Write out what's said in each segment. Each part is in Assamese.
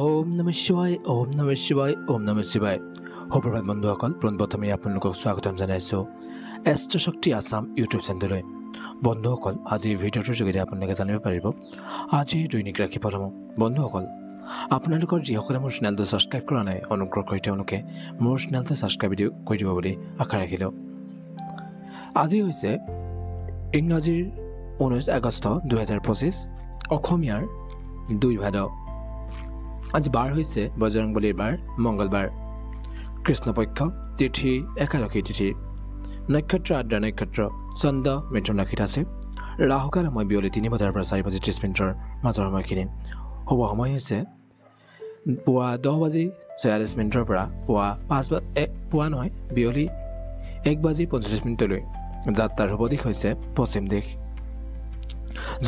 ওম নমঃ শিৱায়, ওম নমঃ শিৱায়, ওম নমঃ শিৱায়। সুপ্ৰভাত বন্ধুসকল, পোনপ্ৰথমে আপোনালোকক স্বাগতম জনাইছোঁ এষ্ট্ৰশক্তি আছাম ইউটিউব চেনেললৈ। বন্ধুসকল, আজিৰ ভিডিঅ'টোৰ যোগেদি আপোনালোকে জানিব পাৰিব আজিৰ দৈনিক ৰাশিফলসমূহ। বন্ধুসকল, আপোনালোকৰ যিসকলে মোৰ চেনেলটো ছাবস্ক্ৰাইব কৰা নাই, অনুগ্ৰহ কৰি তেওঁলোকে মোৰ চেনেলটো ছাবস্ক্ৰাইব কৰি দিব বুলি আশা ৰাখিলোঁ। আজি হৈছে ইংৰাজীৰ 19 আগষ্ট 2025, অসমীয়াৰ 2 ভাদ। আজি বাৰ হৈছে বজৰংবলীৰ বাৰ, মংগলবাৰ। কৃষ্ণপক্ষ, তিথি একাদশী তিথি, নক্ষত্ৰ আদ্ৰা নক্ষত্ৰ, চন্দ্ৰ মিথুন ৰাশিত আছে। ৰাহুকাল সময় বিয়লি 3 বজাৰ পৰা 4:30 মাজৰ সময়খিনি। শুভ সময় হৈছে পুৱা 10:46 পৰা পুৱা পুৱা নহয় বিয়লি 1:45। যাত্ৰাৰ শুভ দিশ হৈছে পশ্চিম দিশ।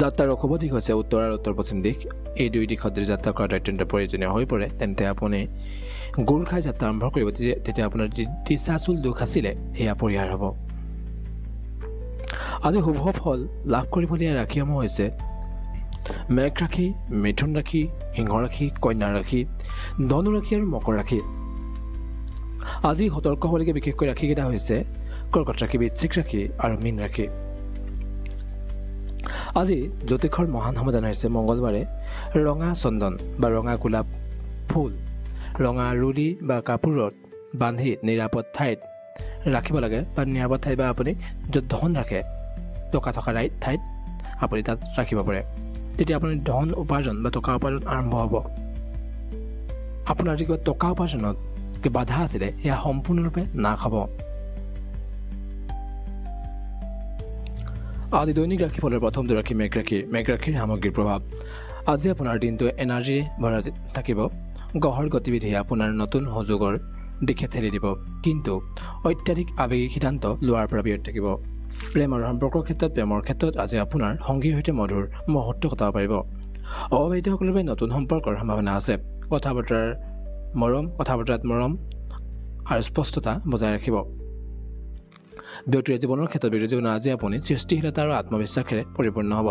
যাত্ৰাৰ অশুভ দিশ হৈছে উত্তৰ আৰু উত্তৰ পশ্চিম দিশ। এই দুই দিশত যদি যাত্ৰা কৰাটো অত্যন্ত প্ৰয়োজনীয় হৈ পৰে, তেন্তে আপুনি গোৰ খাই যাত্ৰা আৰম্ভ কৰিব, তেতিয়া আপোনাৰ যি দিশাচুল দুখ আছিলে সেয়া পৰিহাৰ হ'ব। আজি শুভ ফল লাভ কৰিবলগীয়া ৰাশিসমূহ হৈছে মেঘ ৰাশি, মিথুন ৰাশি, সিংহ ৰাশি, কন্যা ৰাশি, ধনু ৰাশি আৰু মকৰ ৰাশি। আজি সতৰ্ক হ'বলগীয়া বিশেষকৈ ৰাশিকেইটা হৈছে কৰ্কট ৰাশি, বৃশ্চিক ৰাশি আৰু মীন ৰাশি। আজি জ্যোতিষৰ মহান সমাধান হৈছে মংগলবাৰে ৰঙা চন্দন বা ৰঙা গোলাপ ফুল ৰঙা ৰুলি বা কাপোৰত বান্ধি নিৰাপদ ঠাইত ৰাখিব লাগে, বা নিৰাপদ ঠাইত বা আপুনি য'ত ধন ৰাখে, টকা থকা ঠাইত আপুনি তাত ৰাখিব পাৰে। তেতিয়া আপুনি ধন উপাৰ্জন বা টকা উপাৰ্জন আৰম্ভ হ'ব। আপোনাৰ যি কিবা টকা উপাৰ্জনত বাধা আছিলে সেয়া সম্পূৰ্ণৰূপে নাশ হ'ব। আজি দৈনিক ৰাশিফলৰ প্ৰথমটো ৰাশি মেঘ ৰাশি। মেঘ ৰাশিৰ সামগ্ৰিক প্ৰভাৱ। আজি আপোনাৰ দিনটো এনাৰ্জিৰে ভৰা থাকিব। গ্ৰহৰ গতিবিধিয়ে আপোনাৰ নতুন সুযোগৰ দিশে ঠেলি দিব, কিন্তু অত্যাধিক আৱেগিক সিদ্ধান্ত লোৱাৰ পৰা বিৰত থাকিব। প্ৰেম আৰু সম্পৰ্কৰ ক্ষেত্ৰত, প্ৰেমৰ ক্ষেত্ৰত আজি আপোনাৰ সংগীৰ সৈতে মধুৰ মুহূৰ্ত কটাব পাৰিব। অবিবাহিতসকলৰ বাবে নতুন সম্পৰ্কৰ সম্ভাৱনা আছে। কথা বতৰাত মৰম আৰু স্পষ্টতা বজাই ৰাখিব। ব্যক্তিৰ জীৱনৰ ক্ষেত্ৰত, ব্যক্তিৰ জীৱনত আজি আপুনি সৃষ্টিশীলতা আৰু আত্মবিশ্বাসেৰে পৰিপূৰ্ণ হ'ব।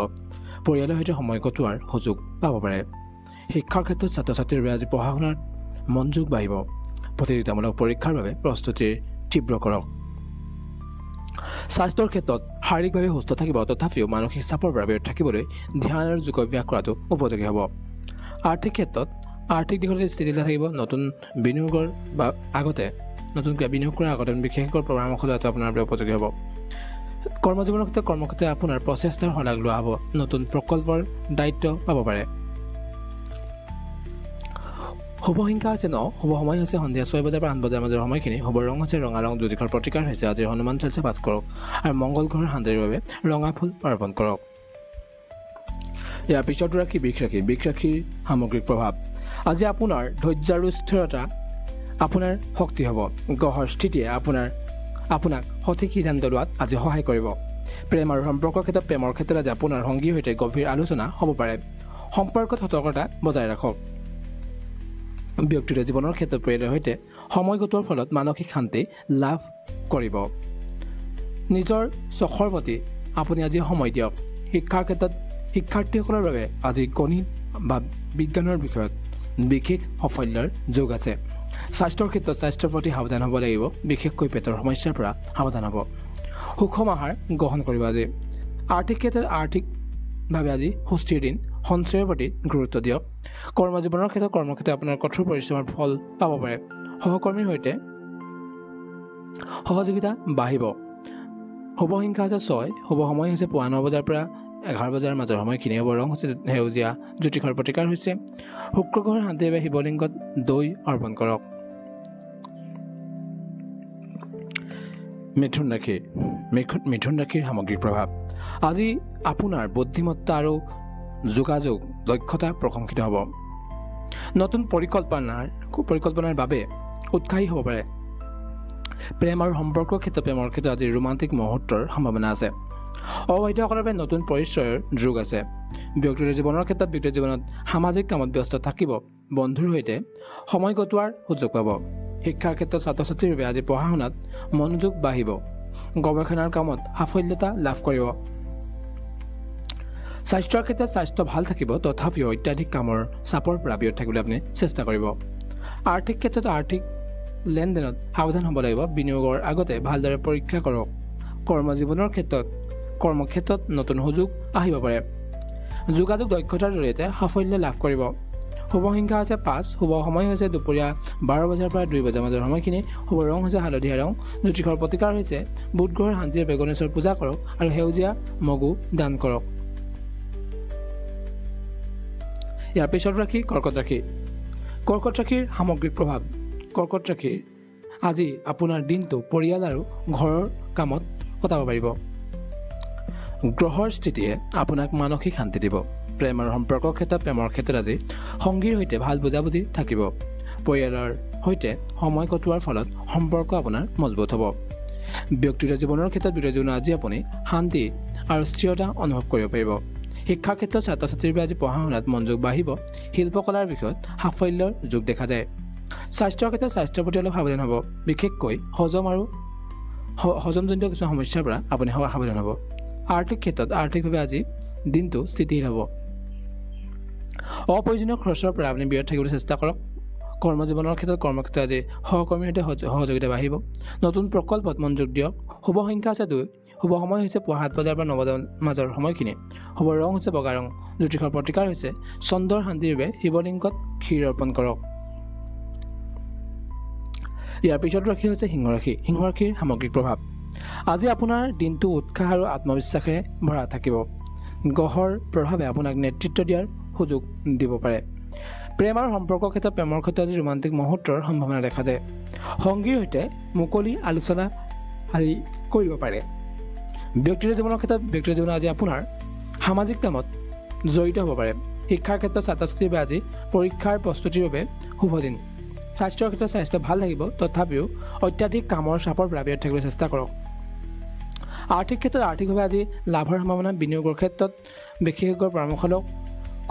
পৰিয়ালৰ সৈতে সময় কটোৱাৰ সুযোগ পাব পাৰে। শিক্ষাৰ ক্ষেত্ৰত ছাত্ৰ ছাত্ৰীৰ বাবে আজি পঢ়া শুনাত মনোযোগ বাঢ়িব। প্ৰতিযোগিতামূলক পৰীক্ষাৰ বাবে প্ৰস্তুতিৰ তীব্ৰ কৰক। স্বাস্থ্যৰ ক্ষেত্ৰত শাৰীৰিকভাৱে সুস্থ থাকিব, তথাপিও মানসিক চাপৰ পৰা বিৰত থাকিবলৈ ধ্যান আৰু যোগাভ্যাস কৰাটো উপযোগী হ'ব। আৰ্থিক ক্ষেত্ৰত, আৰ্থিক দিশত স্থিতিশীলতা থাকিব। নতুন বিনিয়োগৰ বা আগতে নতুন কিবা বিনিয়োগ কৰাৰ আগতে বিশেষজ্ঞৰ পৰামৰ্শ লোৱাটো আপোনাৰ বাবে উপযোগী হ'ব। কৰ্মজীৱনৰ ক্ষেত্ৰত, কৰ্মক্ষেত্ৰত আপোনাৰ প্ৰচেষ্টাৰ শলাগ লোৱা হ'ব। নতুন প্ৰকল্পৰ দায়িত্ব পাব পাৰে। শুভ সংখ্যা হৈছে 9। শুভ সময় হৈছে সন্ধিয়া 6 বজাৰ পৰা 8 বজাৰ মাজৰ সময়খিনি। শুভ ৰং হৈছে ৰঙা ৰং। জ্যোতিষৰ প্ৰতিকাৰ হৈছে আজিৰ হনুমান চালিচা পাঠ কৰক আৰু মংগল গ্ৰহৰ শান্তিৰ বাবে ৰঙা ফুল অৰ্পণ কৰক। ইয়াৰ পিছৰটো ৰাশি বৃষ ৰাশি। বৃষ ৰাশিৰ সামগ্ৰিক প্ৰভাৱ। আজি আপোনাৰ ধৈৰ্য আৰু স্থিৰতা আপোনাৰ শক্তি হ'ব। গ্ৰহৰ স্থিতিয়ে আপোনাক সঠিক সিদ্ধান্ত লোৱাত আজি সহায় কৰিব। প্ৰেম আৰু সম্পৰ্কৰ ক্ষেত্ৰত, প্ৰেমৰ ক্ষেত্ৰত আজি আপোনাৰ সংগীৰ সৈতে গভীৰ আলোচনা হ'ব পাৰে। সম্পৰ্কত সতৰ্কতা বজাই ৰাখক। ব্যক্তিগত জীৱনৰ ক্ষেত্ৰত পৰিয়ালৰ সৈতে সময় কটোৱাৰ ফলত মানসিক শান্তি লাভ কৰিব। নিজৰ চখৰ প্ৰতি আপুনি আজি সময় দিয়ক। শিক্ষাৰ ক্ষেত্ৰত শিক্ষাৰ্থীসকলৰ বাবে আজি গণিত বা বিজ্ঞানৰ বিষয়ত বিশেষ সাফল্যৰ যোগ আছে। স্বাস্থ্যৰ ক্ষেত্ৰত স্বাস্থ্যৰ প্ৰতি সাৱধান হ'ব লাগিব, বিশেষকৈ পেটৰ সমস্যাৰ পৰা সাৱধান হ'ব। সুষম আহাৰ গ্ৰহণ কৰিব আজি। আৰ্থিক ক্ষেত্ৰত আৰ্থিকভাৱে আজি সুস্থিৰ দিন। সঞ্চয়ৰ প্ৰতি গুৰুত্ব দিয়ক। কৰ্মজীৱনৰ ক্ষেত্ৰত, কৰ্মক্ষেত্ৰত আপোনাৰ কঠোৰ পৰিশ্ৰমৰ ফল পাব পাৰে। সহকৰ্মীৰ সৈতে সহযোগিতা বাঢ়িব। শুভ সংখ্যা হৈছে 6। শুভ সময় হৈছে পুৱা 9 বজাৰ পৰা 11 বজাৰ মাজৰ সময়খিনি। হ'ব ৰং হৈছে সেউজীয়া। জ্যোতিষৰ প্ৰতিকাৰ হৈছে শুক্ৰ গ্ৰহৰ শান্তিৰ বাবে শিৱলিংগত দৈ অৰ্পণ কৰক। মিথুন ৰাশি। মিথুন ৰাশিৰ সামগ্ৰিক প্ৰভাৱ। আজি আপোনাৰ বুদ্ধিমত্তা আৰু যোগাযোগ দক্ষতা প্ৰশংসিত হ'ব। নতুন পৰিকল্পনাৰ বাবে উৎসাহী হ'ব পাৰে। প্ৰেম আৰু সম্পৰ্কৰ ক্ষেত্ৰত, প্ৰেমৰ ক্ষেত্ৰত আজি ৰোমান্টিক মুহূৰ্তৰ সম্ভাৱনা আছে। অবিবাহিতসকলৰ বাবে নতুন পৰিচয়ৰ যোগ আছে। ব্যক্তিগত জীৱনৰ ক্ষেত্ৰত, ব্যক্তিগত জীৱনত সামাজিক কামত ব্যস্ত থাকিব। বন্ধুৰ সৈতে সময় কটোৱাৰ সুযোগ পাব। শিক্ষাৰ ক্ষেত্ৰত ছাত্ৰ ছাত্ৰীৰ বাবে আজি পঢ়া শুনাত মনোযোগ বাঢ়িব। গৱেষণাৰ কামত সাফল্যতা লাভ কৰিব। স্বাস্থ্যৰ ক্ষেত্ৰত স্বাস্থ্য ভাল থাকিব, তথাপিও অত্যাধিক কামৰ চাপৰ পৰা বিৰত থাকিবলৈ আপুনি চেষ্টা কৰিব। আৰ্থিক ক্ষেত্ৰত আৰ্থিক লেনদেনত সাৱধান হ'ব লাগিব। বিনিয়োগৰ আগতে ভালদৰে পৰীক্ষা কৰক। কৰ্মজীৱনৰ ক্ষেত্ৰত কৰ্মক্ষেত্ৰত নতুন সুযোগ আহিব পাৰে। যোগাযোগ দক্ষতাৰ জৰিয়তে সাফল্য লাভ কৰিব। শুভ সংখ্যা হৈছে 5। শুভ সময় হৈছে দুপৰীয়া 12 বজাৰ পৰা 2 বজাৰ মাজৰ সময়খিনি। শুভ ৰং হৈছে হালধীয়া ৰং। জ্যোতিষৰ প্ৰতিকাৰ হৈছে বুধ গ্ৰহৰ শান্তিৰ বাবে গণেশৰ পূজা কৰক আৰু সেউজীয়া মগু দান কৰক। ইয়াৰ পিছত ৰাশি কৰ্কট ৰাশি। কৰ্কট ৰাশিৰ সামগ্ৰিক প্ৰভাৱ। কৰ্কট ৰাশিৰ আজি আপোনাৰ দিনটো পৰিয়াল আৰু ঘৰৰ কামত কটাব পাৰিব। গ্ৰহৰ স্থিতিয়ে আপোনাক মানসিক শান্তি দিব। প্ৰেম আৰু সম্পৰ্কৰ ক্ষেত্ৰত প্ৰেমৰ ক্ষেত্ৰত আজি সংগীৰ সৈতে ভাল বুজাবুজি থাকিব। পৰিয়ালৰ সৈতে সময় কটোৱাৰ ফলত সম্পৰ্ক আপোনাৰ মজবুত হ'ব। ব্যক্তিগত জীৱনৰ ক্ষেত্ৰত ব্যক্তিগত জীৱনত আজি আপুনি শান্তি আৰু স্থিৰতা অনুভৱ কৰিব পাৰিব। শিক্ষাৰ ক্ষেত্ৰত ছাত্ৰ ছাত্ৰীৰ বাবে আজি পঢ়া শুনাত মনোযোগ বাঢ়িব। শিল্পকলাৰ বিষয়ত সাফল্যৰ যোগ দেখা যায়। স্বাস্থ্যৰ ক্ষেত্ৰত স্বাস্থ্যৰ প্ৰতি অলপ সাৱধান হ'ব। বিশেষকৈ হজম আৰু হজমজনিত কিছুমান সমস্যাৰ পৰা আপুনি সাৱধান হ'ব। আৰ্থিক ক্ষেত্ৰত আৰ্থিকভাৱে আজি দিনটো স্থিতিশীল হ'ব। অপ্ৰয়োজনীয় খৰচৰ পৰা আপুনি বিৰত থাকিবলৈ চেষ্টা কৰক। কৰ্মজীৱনৰ ক্ষেত্ৰত কৰ্মক্ষেত্ৰত আজি সহকৰ্মীৰ সৈতে সহযোগিতা বাঢ়িব। নতুন প্ৰকল্পত মনোযোগ দিয়ক। শুভ সংখ্যা হৈছে 2। শুভ সময় হৈছে পুৱা 7 বজাৰ পৰা 9 বজাৰ মাজৰ সময়খিনি। শুভ ৰং হৈছে বগা ৰং। জ্যোতিষৰ প্ৰতিকাৰ হৈছে চন্দ্ৰৰ শান্তিৰ বাবে শিৱলিংগত ক্ষীৰ অৰ্পণ কৰক। ইয়াৰ পিছত ৰাশি হৈছে সিংহ ৰাশি। সিংহ ৰাশিৰ সামগ্ৰিক প্ৰভাৱ। আজি আপোনাৰ দিনটো উৎসাহ আৰু আত্মবিশ্বাসেৰে ভৰা থাকিব। গ্ৰহৰ প্ৰভাৱে আপোনাক নেতৃত্ব দিয়াৰ সুযোগ দিব পাৰে। প্ৰেম আৰু সম্পৰ্কৰ ক্ষেত্ৰত প্ৰেমৰ ক্ষেত্ৰত আজি ৰোমান্টিক মুহূৰ্তৰ সম্ভাৱনা দেখা যায়। সংগীৰ সৈতে মুকলি আলোচনা আদি কৰিব পাৰে। ব্যক্তিগত জীৱনৰ ক্ষেত্ৰত ব্যক্তিগত জীৱনত আজি আপোনাৰ সামাজিক কামত জড়িত হ'ব পাৰে। শিক্ষাৰ ক্ষেত্ৰত ছাত্ৰ ছাত্ৰীৰ বাবে আজি পৰীক্ষাৰ প্ৰস্তুতিৰ বাবে শুভ দিন। স্বাস্থ্যৰ ক্ষেত্ৰত স্বাস্থ্য ভাল থাকিব, তথাপিও অত্যাধিক কামৰ চাপৰ পৰা বিৰত থাকিবলৈ চেষ্টা কৰক। আৰ্থিক ক্ষেত্ৰত আৰ্থিকভাৱে আজি লাভৰ সম্ভাৱনা। বিনিয়োগৰ ক্ষেত্ৰত বিশেষজ্ঞৰ পৰামৰ্শ লওক।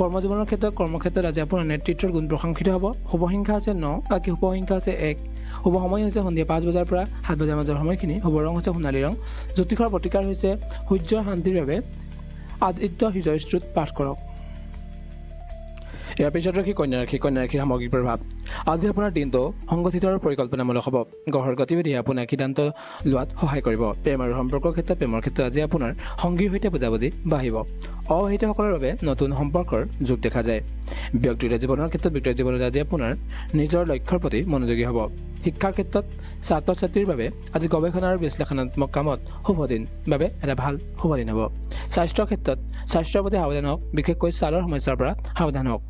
কৰ্মজীৱনৰ ক্ষেত্ৰত কৰ্মক্ষেত্ৰত আজি আপোনাৰ নেতৃত্বৰ গুণ প্ৰশংসিত হ'ব। শুভ সংখ্যা হৈছে 9, শুভ সংখ্যা হৈছে 1। শুভ সময় হৈছে সন্ধিয়া 5 বজাৰ পৰা 7 বজাৰ মাজৰ সময়খিনি। শুভ ৰং হৈছে সোণালী ৰং। জ্যোতিষৰ প্ৰতিকাৰ হৈছে সূৰ্যৰ শান্তিৰ বাবে আদিত্য হৃদয় স্তোত্ৰ পাঠ কৰক। ইয়াৰ পিছত ৰাশি কন্যা ৰাশি। কন্যা ৰাশিৰ সামগ্ৰিক প্ৰভাৱ। আজি আপোনাৰ দিনটো সংগঠিত আৰু পৰিকল্পনামূলক হ'ব। গ্ৰহৰ গতিবিধিয়ে আপোনাক সিদ্ধান্ত লোৱাত সহায় কৰিব। প্ৰেম আৰু সম্পৰ্কৰ ক্ষেত্ৰত প্ৰেমৰ ক্ষেত্ৰত আজি আপোনাৰ সংগীৰ সৈতে বুজাবুজি বাঢ়িব। অবিবাহিতসকলৰ বাবে নতুন সম্পৰ্কৰ যোগ দেখা যায়। ব্যক্তিগত জীৱনৰ ক্ষেত্ৰত ব্যক্তিগত জীৱনত আজি আপোনাৰ নিজৰ লক্ষ্যৰ প্ৰতি মনোযোগী হ'ব। শিক্ষাৰ ক্ষেত্ৰত ছাত্ৰ ছাত্ৰীৰ বাবে আজি গৱেষণা আৰু বিশ্লেষণাত্মক কামত শুভ দিন বাবে এটা ভাল শুভ দিন হ'ব। স্বাস্থ্যৰ ক্ষেত্ৰত স্বাস্থ্যৰ প্ৰতি সাৱধান হওক, বিশেষকৈ ছালৰ সমস্যাৰ পৰা সাৱধান হওক।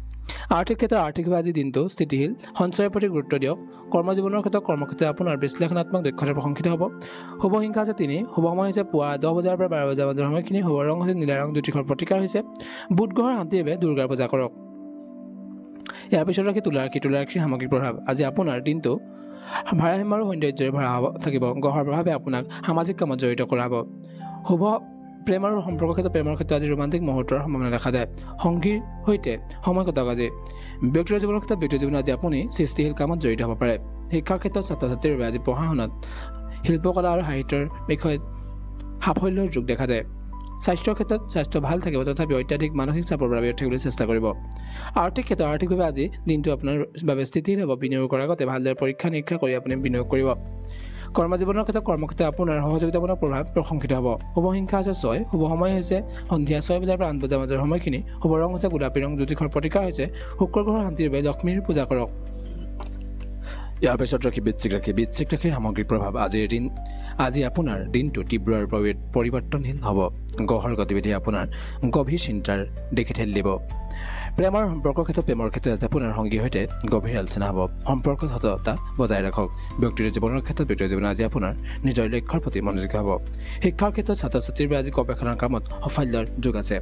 আৰ্থিক ক্ষেত্ৰত আৰ্থিকভাৱে আজি দিনটো স্থিতিশীল। সঞ্চয়ৰ প্ৰতি গুৰুত্ব দিয়ক। কৰ্মজীৱনৰ ক্ষেত্ৰত কৰ্মক্ষেত্ৰত আপোনাৰ বিশ্লেষণাত্মক দক্ষতা প্ৰশংসিত হ'ব। শুভ সংখ্যা হৈছে 3। শুভ সময় হৈছে পুৱা 10 বজাৰ পৰা 12 বজাৰ মাজৰ সময়খিনি। শুভ ৰং হৈছে নীলা ৰং। জ্যোতিষৰ প্ৰতিকাৰ হৈছে বুধ গ্ৰহৰ শান্তিৰ বাবে দুৰ্গাৰ পূজা কৰক। ইয়াৰ পিছত ৰাশি তুলা ৰাশি। তুলা ৰাশিৰ সামগ্ৰিক প্ৰভাৱ। আজি আপোনাৰ দিনটো ভাৰসাম্য আৰু সৌন্দৰ্যৰে ভৰা থাকিব। গ্ৰহৰ প্ৰভাৱে আপোনাক সামাজিক কামত জড়িত কৰাব। শুভ প্ৰেম আৰু সম্পৰ্কৰ ক্ষেত্ৰত প্ৰেমৰ ক্ষেত্ৰত আজি ৰোমান্টিক মুহূৰ্তৰ সম্ভাৱনা দেখা যায়। সংগীৰ সৈতে সময় কটাওক আজি। ব্যক্তিগত জীৱনৰ ক্ষেত্ৰত ব্যক্তিগত জীৱনত আজি আপুনি সৃষ্টিশীল কামত জড়িত হ'ব পাৰে। শিক্ষাৰ ক্ষেত্ৰত ছাত্ৰ ছাত্ৰীৰ বাবে আজি পঢ়া শুনাত শিল্পকলা আৰু সাহিত্যৰ বিষয়ত সাফল্যৰ যোগ দেখা যায়। স্বাস্থ্যৰ ক্ষেত্ৰত স্বাস্থ্য ভাল থাকিব, তথাপি অত্যাধিক মানসিক চাপৰ পৰা বিৰত থাকিবলৈ চেষ্টা কৰিব। আৰ্থিক ক্ষেত্ৰত আৰ্থিকভাৱে আজি দিনটো আপোনাৰ বাবে স্থিতিশীল হ'ব। বিনিয়োগ কৰাৰ আগতে ভালদৰে পৰীক্ষা নিৰীক্ষা কৰি আপুনি বিনিয়োগ কৰিব। কৰ্মজীৱনৰ ক্ষেত্ৰত কৰ্মক্ষেত্ৰত আপোনাৰ সহযোগিতামূলক প্ৰভাৱ প্ৰশংসিত হ'ব। শুভ সংখ্যা হৈছে 6। শুভ সময় হৈছে সন্ধিয়া 6 বজাৰ পৰা 8 বজাৰ মাজৰ সময়খিনি। শুভ ৰং হৈছে গোলাপী ৰং। জ্যোতিষৰ প্ৰতিকাৰ হৈছে শুক্ৰ গ্ৰহৰ শান্তিৰ বাবে লক্ষ্মীৰ পূজা কৰক। ইয়াৰ পিছত ৰাশি বৃশ্চিক ৰাশি। বৃশ্চিক ৰাশিৰ সামগ্ৰিক প্ৰভাৱ। আজি আপোনাৰ দিনটো তীব্ৰ আৰু পৰিৱৰ্তনশীল হ'ব। গ্ৰহৰ গতিবিধিয়ে আপোনাৰ গভীৰ চিন্তাৰ দিশে ঠেলি দিব। প্ৰেম আৰু সম্পৰ্কৰ ক্ষেত্ৰত প্ৰেমৰ ক্ষেত্ৰত আপোনাৰ সংগীৰ সৈতে গভীৰ আলোচনা হ'ব। সম্পৰ্কত সততা বজাই ৰাখক। ব্যক্তিগত জীৱনৰ ক্ষেত্ৰত ব্যক্তিগত জীৱনত আজি আপোনাৰ নিজৰ লক্ষ্যৰ প্ৰতি মনোযোগী হ'ব। শিক্ষাৰ ক্ষেত্ৰত ছাত্ৰ ছাত্ৰীৰ বাবে আজি গৱেষণাৰ কামত সাফল্যৰ যোগ আছে।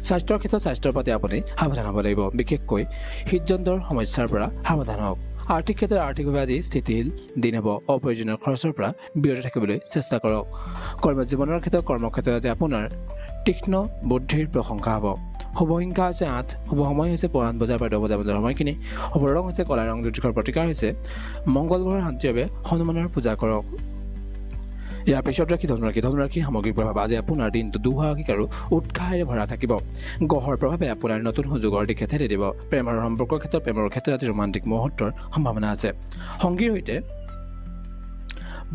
স্বাস্থ্যৰ ক্ষেত্ৰত স্বাস্থ্যৰ প্ৰতি আপুনি সাৱধান হ'ব লাগিব, বিশেষকৈ হৃদযন্ত্ৰৰ সমস্যাৰ পৰা সাৱধান হওক। আৰ্থিক ক্ষেত্ৰত আৰ্থিকভাৱে আজি স্থিতিশীল দিন হ'ব। অপ্ৰয়োজনীয় খৰচৰ পৰা বিৰত থাকিবলৈ চেষ্টা কৰক। কৰ্মজীৱনৰ ক্ষেত্ৰত কৰ্মক্ষেত্ৰত আজি আপোনাৰ তীক্ষ্ণ বুদ্ধিৰ প্ৰশংসা হ'ব। শুভ সংখ্যা হৈছে 8। শুভ সময় হৈছে পুৱা 8 বজাৰ পৰা 10 বজাৰ মাজৰ সময়খিনি। শুভ ৰং হৈছে ক'লা ৰং। জ্যোতিষৰ প্ৰতিকাৰ হৈছে মংগল গ্ৰহৰ শান্তিৰ বাবে হনুমানৰ পূজা কৰক। ইয়াৰ পিছত ৰাখি ধনুৰাশি। ধনুৰাশিৰ সামগ্ৰিক প্ৰভাৱ আজি আপোনাৰ দিনটো দুঃসাহসিক আৰু উৎসাহেৰে ভৰা থাকিব। গ্ৰহৰ প্ৰভাৱে আপোনাৰ নতুন সুযোগৰ দিশে ঠেলি দিব। প্ৰেম আৰু সম্পৰ্কৰ ক্ষেত্ৰত প্ৰেমৰ ক্ষেত্ৰত আজি ৰোমান্টিক মুহূৰ্তৰ সম্ভাৱনা আছে। সংগীৰ সৈতে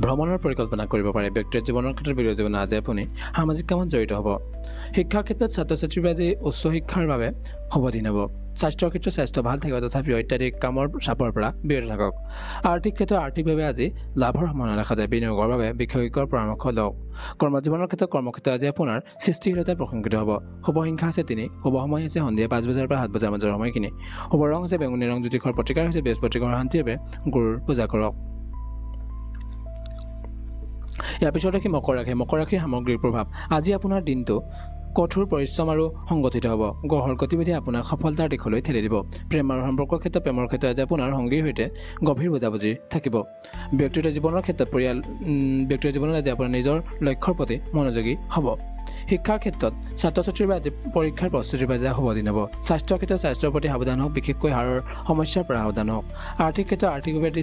ভ্ৰমণৰ পৰিকল্পনা কৰিব পাৰে। ব্যক্তিগত জীৱনৰ ক্ষেত্ৰত ব্যক্তিগত জীৱনত আজি আপুনি সামাজিক কামত জড়িত হ'ব। শিক্ষাৰ ক্ষেত্ৰত ছাত্ৰ ছাত্ৰীৰ বাবে আজি উচ্চ শিক্ষাৰ বাবে শুভ দিন হ'ব। স্বাস্থ্যৰ ক্ষেত্ৰত স্বাস্থ্য ভাল থাকিব, তথাপিও অত্যাধিক কামৰ চাপৰ পৰা বিৰত থাকক। আৰ্থিক ক্ষেত্ৰত আৰ্থিকভাৱে আজি লাভৰ সম্ভাৱনা দেখা যায়। বিনিয়োগৰ বাবে বিশেষজ্ঞৰ পৰামৰ্শ লওক। কৰ্মজীৱনৰ ক্ষেত্ৰত কৰ্মক্ষেত্ৰত আজি আপোনাৰ সৃষ্টিশীলতা প্ৰশংসিত হ'ব। শুভ সংখ্যা আছে 3, শুভ সময় হৈছে সন্ধিয়া 5 বজাৰ পৰা 7 বজাৰ মাজৰ সময়খিনি। শুভ ৰং হৈছে বেঙুনীয়া ৰং। জ্যোতিষৰ প্ৰতিকাৰ হৈছে বৃহস্পতি গ্ৰহৰ শান্তিৰ বাবে গুৰুৰ পূজা কৰক। ইয়াৰ পিছত ৰাখি মকৰ ৰাশি। মকৰ ৰাশিৰ সামগ্ৰিক প্ৰভাৱ আজি আপোনাৰ দিনটো কঠোৰ পৰিশ্ৰম আৰু সংগঠিত হ'ব। গ্ৰহৰ গতিবিধিয়ে আপোনাক সফলতাৰ দিশলৈ ঠেলি দিব। প্ৰেম আৰু সম্পৰ্কৰ ক্ষেত্ৰত প্ৰেমৰ ক্ষেত্ৰত আজি আপোনাৰ সংগীৰ সৈতে গভীৰ বুজাবুজি থাকিব। ব্যক্তিগত জীৱনৰ ক্ষেত্ৰত পৰিয়াল ব্যক্তিগত জীৱনত আজি আপোনাৰ নিজৰ লক্ষ্যৰ প্ৰতি মনোযোগী হ'ব। শিক্ষাৰ ক্ষেত্ৰত ছাত্ৰ ছাত্ৰীৰ বাবে আজি পৰীক্ষাৰ প্ৰস্তুতিৰ বাবে শুভ দিন হ'ব। স্বাস্থ্যৰ ক্ষেত্ৰত স্বাস্থ্যৰ প্ৰতি সাৱধান হওক, বিশেষকৈ হাড়ৰ সমস্যাৰ পৰা সাৱধান হওক। আৰ্থিক ক্ষেত্ৰত আৰ্থিকভাৱে এটি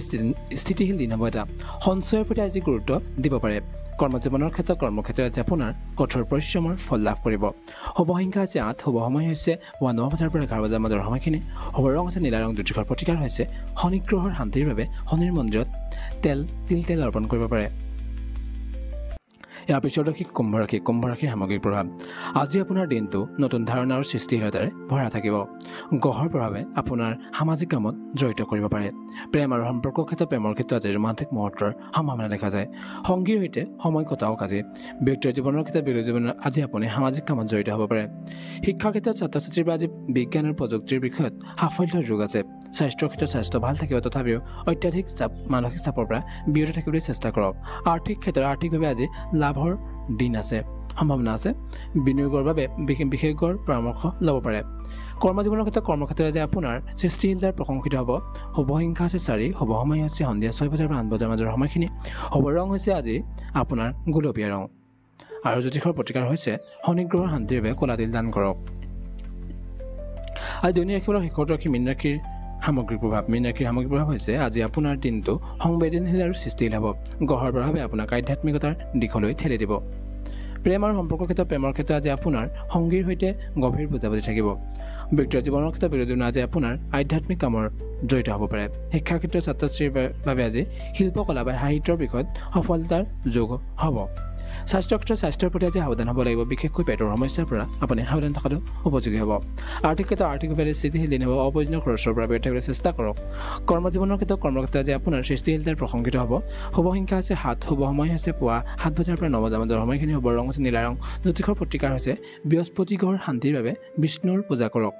স্থিতিশীল দিন হ'ব। এটা সঞ্চয়ৰ প্ৰতি আজি গুৰুত্ব দিব পাৰে। কৰ্মজীৱনৰ ক্ষেত্ৰত কৰ্মক্ষেত্ৰত আজি আপোনাৰ কঠোৰ পৰিশ্ৰমৰ ফল লাভ কৰিব। শুভ সংখ্যা হৈছে 8, শুভ সময় হৈছে পুৱা 9 বজাৰ পৰা 11 বজাৰ মাজৰ সময়খিনি। শুভ ৰং হৈছে নীলা ৰং। জ্যোতিষৰ প্ৰতিকাৰ হৈছে শনিগ্ৰহৰ শান্তিৰ বাবে শনিৰ মন্দিৰত তেল তিল তেল অৰ্পণ কৰিব পাৰে। ইয়াৰ পিছত ৰাশি কুম্ভ ৰাশি। কুম্ভ ৰাশিৰ সামগ্ৰিক প্ৰভাৱ আজি আপোনাৰ দিনটো নতুন ধাৰণা আৰু সৃষ্টিশীলতাৰে ভৰা থাকিব। গ্ৰহৰ প্ৰভাৱে আপোনাৰ সামাজিক কামত জড়িত কৰিব পাৰে। প্ৰেম আৰু সম্পৰ্কৰ ক্ষেত্ৰত প্ৰেমৰ ক্ষেত্ৰত আজি ৰোমান্টিক মুহূৰ্তৰ সম্ভাৱনা দেখা যায়। সংগীৰ সৈতে সময় কটাওক আজি। ব্যক্তিগত জীৱনৰ ক্ষেত্ৰত ব্যক্তিগত জীৱনত আজি আপুনি সামাজিক কামত জড়িত হ'ব পাৰে। শিক্ষাৰ ক্ষেত্ৰত ছাত্ৰ ছাত্ৰীৰ বাবে আজি বিজ্ঞান আৰু প্ৰযুক্তিৰ বিষয়ত সাফল্যৰ যোগ আছে। স্বাস্থ্যৰ ক্ষেত্ৰত স্বাস্থ্য ভাল থাকিব, তথাপিও অত্যাধিক চাপ মানসিক চাপৰ পৰা বিৰত থাকিবলৈ চেষ্টা কৰক। আৰ্থিক ক্ষেত্ৰত আৰ্থিকভাৱে আজি লাভৰ দিন আছে, সম্ভাৱনা আছে। বিনিয়োগৰ বাবে বিশেষজ্ঞৰ পৰামৰ্শ ল'ব পাৰে। কৰ্মজীৱনৰ ক্ষেত্ৰত কৰ্মক্ষেত্ৰত আজি আপোনাৰ সৃষ্টিশীলতাৰ প্ৰশংসিত হ'ব। শুভ সংখ্যা হৈছে 4, শুভ সময় হৈছে সন্ধিয়া 6 বজাৰ পৰা 8 বজাৰ মাজৰ সময়খিনি। শুভ ৰং হৈছে আজি আপোনাৰ গুলপীয়া ৰং। আৰু জ্যোতিষৰ প্ৰতিকাৰ হৈছে শনিগ্ৰহৰ শান্তিৰ বাবে ক'লা তিল দান কৰক। আজি দৈনিক ৰাশিফলৰ শেষত ৰাশি মীন ৰাশিৰ সামগ্ৰিক প্ৰভাৱ। মীন ৰাশিৰ সামগ্ৰিক প্ৰভাৱ হৈছে আজি আপোনাৰ দিনটো সংবেদনশীল আৰু সৃষ্টিশীল হ'ব। গ্ৰহৰ প্ৰভাৱে আপোনাক আধ্যাত্মিকতাৰ দিশলৈ ঠেলি দিব। প্ৰেম আৰু সম্পৰ্কৰ ক্ষেত্ৰত প্ৰেমৰ ক্ষেত্ৰত আজি আপোনাৰ সংগীৰ সৈতে গভীৰ বুজাবুজি থাকিব। ব্যক্তিগত জীৱনৰ ক্ষেত্ৰত ব্যক্তিগত জীৱনত আজি আপোনাৰ আধ্যাত্মিক কামৰ জড়িত হ'ব পাৰে। শিক্ষাৰ ক্ষেত্ৰত ছাত্ৰ ছাত্ৰীৰ বাবে আজি শিল্পকলা বা সাহিত্যৰ বিষয়ত সফলতাৰ যোগ হ'ব। স্বাস্থ্যৰ ক্ষেত্ৰত স্বাস্থ্যৰ প্ৰতি আজি সাৱধান হ'ব লাগিব, বিশেষকৈ পেটৰ সমস্যাৰ পৰা আপুনি সাৱধান থকাটো উপযোগী হ'ব। আৰ্থিক ক্ষেত্ৰত আৰ্থিকভাৱে স্থিতিশীল দিন হ'ব। অপ্ৰয়োজনীয় খৰচৰ পৰা বিৰত থাকিবলৈ চেষ্টা কৰক। কৰ্মজীৱনৰ ক্ষেত্ৰত কৰ্মক্ষেত্ৰত আজি আপোনাৰ সৃষ্টিশীলতাৰ প্ৰশংসিত হ'ব। শুভ সংখ্যা হৈছে 7, শুভ সময় হৈছে পুৱা 7 বজাৰ পৰা 9 বজাৰ মাজৰ সময়খিনি। শুভ ৰং হৈছে নীলা ৰং। জ্যোতিষৰ প্ৰতিকাৰ হৈছে বৃহস্পতি গ্ৰহৰ শান্তিৰ বাবে বিষ্ণুৰ পূজা কৰক।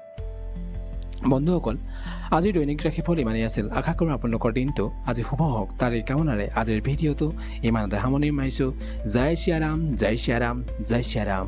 বন্ধুসকল, আজিৰ দৈনিক ৰাশিফল ইমানেই আছিল। আশা কৰোঁ আপোনালোকৰ দিনটো আজি শুভ হওক, তাৰ এই কামনাৰে আজিৰ ভিডিঅ'টো ইমানতে সামৰণি মাৰিছোঁ। জয় শ্ৰীৰাম, জয় শ্ৰীৰাম, জয় শ্ৰীৰাম।